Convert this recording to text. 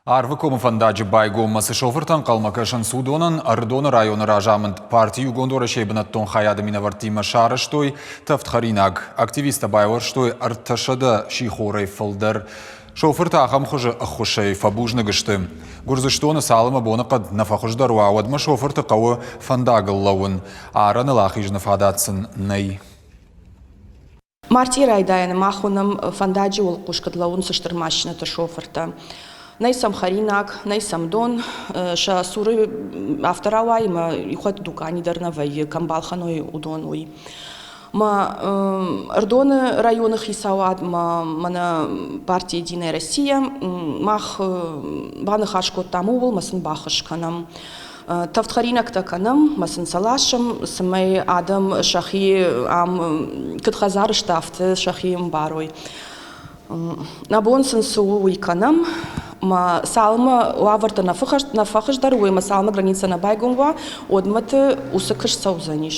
Арвыкомы фӕндаджы байгоммӕ цы шофыртӕ ӕнхъӕлмӕ кӕсынц, уыдонӕн Ӕрыдоны районы разамынд парти Иугонд Уӕрӕсейы бынӕттон хайады минӕвӕрттимӕ сарӕзтой тӕвдхӕринаг. Активисттӕ байуӕрстой 300 сихорӕй фылдӕр. Шофыртӕ ахӕм хуызы ӕххуысӕй фӕбузныг сты. Гуырдзыстоны цалынмӕ боныхъӕд нӕ фӕхуыздӕр уа, уӕдмӕ шофырты хъӕуы фӕндагыл лӕууын. Арӕныл ахизыны фадат сын нӕй. Мартъийы райдайӕны мах уынӕм фӕндаджы уӕлхъус куыд лӕууынц стыр машинӕты шофыртӕ. Нӕй сӕм хӕринаг, нӕй сӕм дон, сӕ цуры афтӕ рауайы ӕмӕ иухатт дукани дӕр нӕ вӕййы, кӕм балхӕной, уыдон уый. Мӕ Ӕрыдоны районы хицауад мӕ мӕнӕ парти Единая Россия мах баныхас кодтам ууыл мӕ сын баххуыс кӕнӕм. Тӕвдхӕринӕгтӕ кӕнӕм, мӕ сын сӕ ласӕм, цӕмӕй адӕм сӕхи ам куыд хӕдзары сты, афтӕ сӕхи ӕмбарой. Нӕ бон сын цы у, уый кӕнӕм. Мӕ цалынмӕ уавӕртӕ нӕ фӕхуыздӕр уой, мӕ цалынмӕ границӕ нӕ байгом уа, уӕдмӕты уыцы куыст цӕудзӕнис.